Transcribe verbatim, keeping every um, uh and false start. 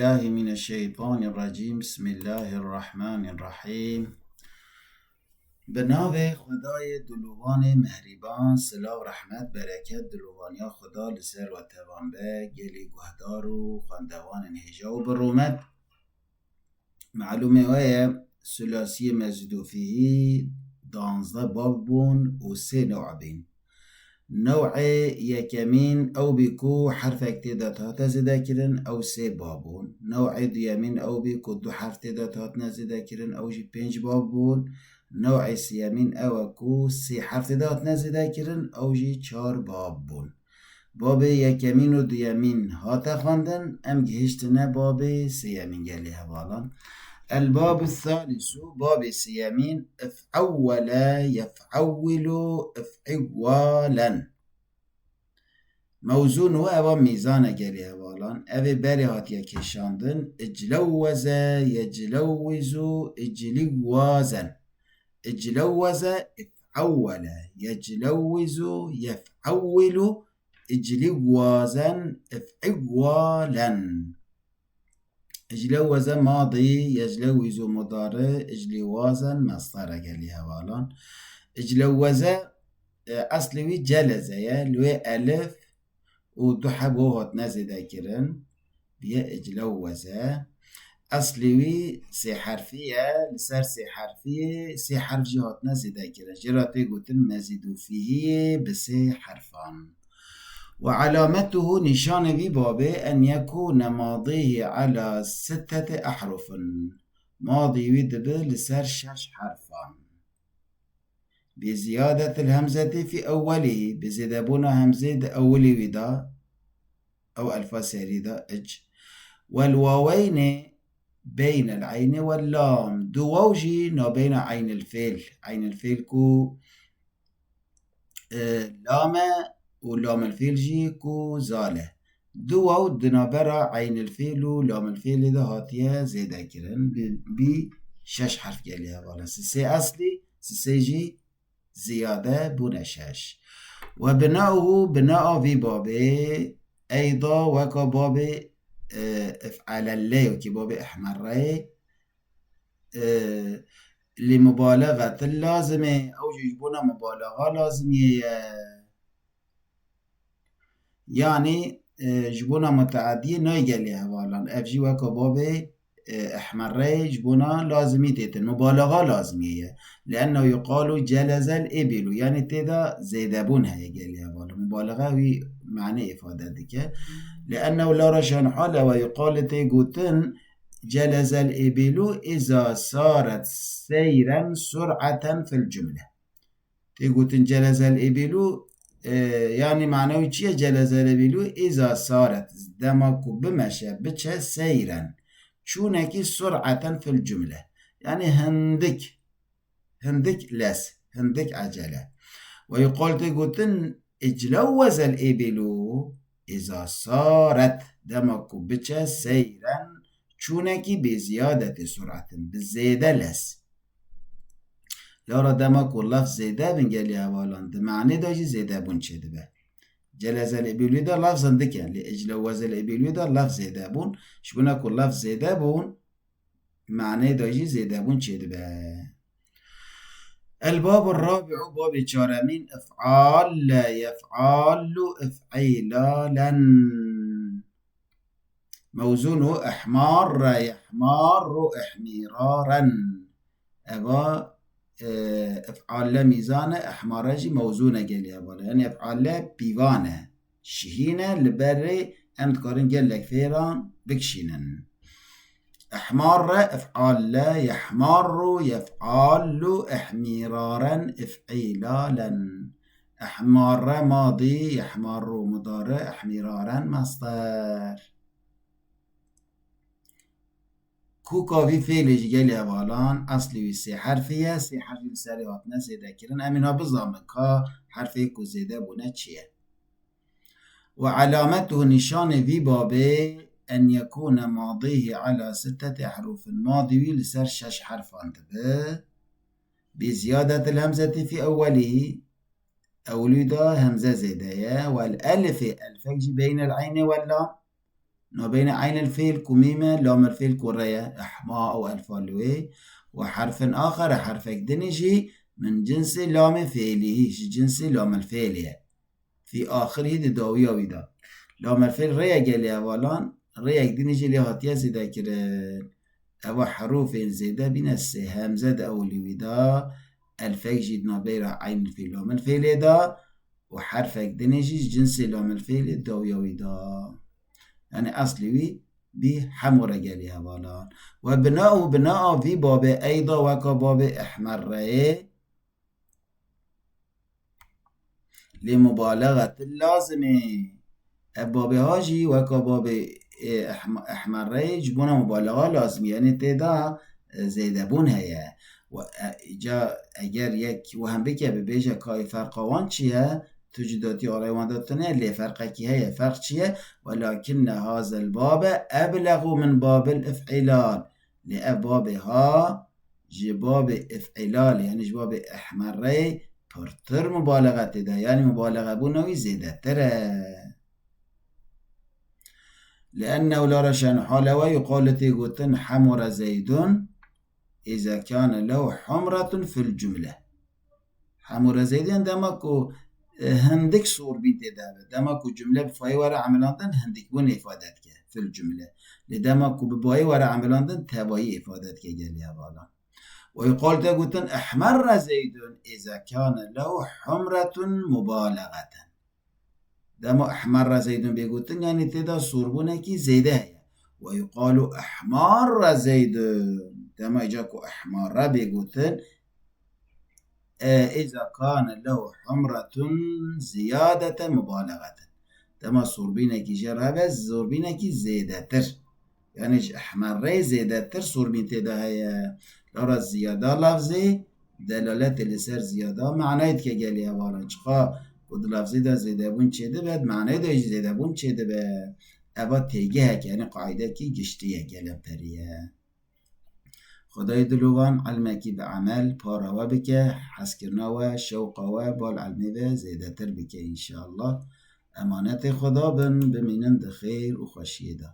بالله من الشيطان الرجيم. بسم الله الرحمن الرحيم. Bi navê Xwedayê Dilovanê Mehrîban, silav, rehmet, bereket, dilovaniya Xweda li ser we tevan be, gelî guhdar û xwendevanên hêja û bi rûmet. Melûmê we ye, sulasiyê mezîd û fîhî danzdeh bab bûn û sê new'e bîn. New'ê yekemîn ew bî ku herfek tê de hate zêdekirin, ew sê bab bûn. New'ê duyemîn ew bî ku du herf tê de hatine zêdekirin, ew jî pênc bab bûn. New'ê sêyemîn ew e ku sê herf tê de hatine zêdekirin, ew jî çar bab bûn. Babê yekemîn û duyemîn hate xwendin, em gihiştine babê sêyemîn gelî hevalan. El babu salisu, babê sêyemîn, if'ewwele, yef'ewwilu, if'iwwalen. Mewzûn û ev a mîzan e gelî hevalan. Ev ê berê hatiye kêşandin. Iclewweze, yeclewwizu, icliwwazen. Iclewweze, if'ewwele, yeclewwizu, yef'ewwilu, icliwwazen, if'iwwalen. Iclewweze madî, yeclewwizu mudari, icliwwazen mesdar e gelî hevalan. Iclewweze, e, eslê wî celeze ye, li wê elif û du heb waw hatine zêdekirin, biye iclewweze. Eslê wî sê herfî ye, li ser sê herfiyê sê herf jî hatine zêdekirin. Jê re tê gotin mezîd û fîhiyê bi sê herfan. Ve alametuhu, nîşanê vî babê, en yekûne madîhî ela sittete ehrufin. Madî wî dibe li ser şeş herfan. Bi ziyadetil hemzetî fî ewwelihî, bi zêdebûna hemzê di ewilî wî de, ew elfa serî de, ic. Wel waweynê beynel eynê wel lam. Du waw jî nabeyna eynil fêl. Eynil fêl ku, e, lam e û lamil fêl jî ku zal e. Du waw di navbera eynil fêl û lamil fêlê de hatiye zêdekirin. Bi, bi şeş herf gelî hevalan. Sisê eslî, sisê jî ziyade bûne şeş. Ve binauhu, binaa vî babê, eyda weka babê, e, if'alelle, wekî babê ihmerreyê, e, li mubalexetin lazim e, ew jî ji bona mubalexa lazimiyê ye. Yanî, e, ji bona muteadiyê nayê gelê hevalan. Ev jî weka babê, e, ihmerreyê ji bona lazimî têtin. Mubalexa lazimiyê ye. Liennehu yuqalu celezel îbilu. Yanî tê de zêdebûn heye gelê hevalan. Mubalexa wî manê îfade dike. Liennehu la reşan hale ve yuqalu tê gotin celezel îbilu iza saret seyren sur'eten fil cumle. Tê gotin celezel îbilu, e, yanî mane wî çi ye celezel îbilu? Îza saret, dema ku bimeşe, biçe, seyren, çûnekî, sur'eten fil cumle. Yanî hindik, hindik lez, hindik ecele. Ve yuqal tê gotin iclewwezel îbilu, îza saret, dema ku biçe, seyren, çûnekî, bê ziyadetê sur'etin, bi zêde lez. Lewra dema ku lafz zêde bin gelî hevalan, di manê de jî zêdebûn çêdibe. Celezel îbilû de lafz hindik e, lê iclewwezel îbilû de lafz zêde bûn. Ji bona ku lafz zêde bûn, manê de jî zêdebûn çêdibe. El babu rabi'u, babê çaremîn, if'al, yef'alu, if'îlalen. Mewzûn û ihmar, yehmaru, ihmîraren. Eva, e, if'alle mîzan e, ihmare jî mewzûn e gelî hevala. Yanî if'alle pîvan e, şihîn e, li berê em dikarin gelek fêran bikişînin. Ihmar re if'alle, yehmaru, yef'allu, ihmîraren, if'îlalen. Ihmare madî, yehmaru mudari, ihmîraren masder. Kûka vî fêlê ji gelê hevalan, eslê wî sê herfî ye, sê herfî li serê hatine zêde kirin. Em ê niha bizanin ka herfê ku zêde bûne çi ye. Ve alametuhu, nîşanê vî babê, en yekûne madîhî ala sitteti ehrûfin. Madî wî li ser şeş herfan dibe. Bi ziyadetil hemzetî fî ewwelî, ewlî de hemze zêde ye. Wel elifê, elfek jî beynel eynê wel lam. Nabeyne eynil fêl ku mîm e, lamil fêl ku re ye. Ehma ew elfa li wê. Ve herfin axer, herfek dinê jî min cinsê lamê fêlî, ji cinsê lamil fêlê ye. Fî axirî di dawiya wî de. Lamel fêl rêyek e lê hevalan, rêyek dinê jî lê hatiye zêde kirin. Eva herûfên zêde bîne sê, hemze di ewilî wî de, elfek jî di navbeyra eynil fî lamel fêlê de û herfek dinê jî ji cinsê lamel fêlê dawiya wî de. Yanî eslî wî bî hemû re gelî hevalan. Ve bina û bina a vî babê eyda weka babê ehmerreyê lê mubalexe ti lazim e. Ev babê ha jî weka babê, e, ehma-, ehmerreyê ji bona mubalexa lazim e. Yanî tê de, e, zêdebûn heye. Û, e, îca eger yek wehm bike bibêje kayê ferqa wan çi ye? Tu cudatî alay wan de tune, lê ferqekî heye. Ferq çi ye? Welakinne hazel babe eblexu min babil if'ilal. Lê ev babê ha ji babê if'ilal, yanî ji babê ehmerreyê pirtir mubalexe tê de. Yanî mubalexebûna wî zêdetir e. Liennehu la reşen halewe yuqalu tê gotin hemure Zeydun îza kane lehu humretun fil cumle. Hemûre Zeydên dema ku, e, hindik sorbîn tê de be. Dema ku cumle bi fayê were emilandin, hindikbûn îfade dike, fil cumle. Lê dema ku bi bayê were emilandin, tevayî îfade dike gelî hevalan. Ve yuqal tê gotin, ehmerre Zeydun îza kane lehu humretun mubalexeten. Dema ehmerre Zeydun bê gotin, yanî tê de sorbûnekî zêde heye. Ve yuqalu ehmarre Zeydun. Dema îca ku ehmarre bê gotin, e, îza kane lehu humretun ziyadete mubalexeten. Dema sorbînekî jê re hebe, sorbînekî zêdetir. Yanî ji ehmerreyê zêdetir sorbîn tê de heye. Lara ziyada lafzê delaletê li ser ziyada manayê dike gelî hevalan. Çiqa ku di lafzê de zêdebûn çêdibe, di manayê de jî zêdebûn çêdibe. Eva têgehek, yanî qaîdekî giştî ye, gelemperî ye. Xwedayê dilovan ilmekî bi emel para we bike, hezkirina we, şewqa we bal ilmê ve zêdetir bike înşallah. Emanetê Xweda bin, bimînin di xêr û xweşiyê de.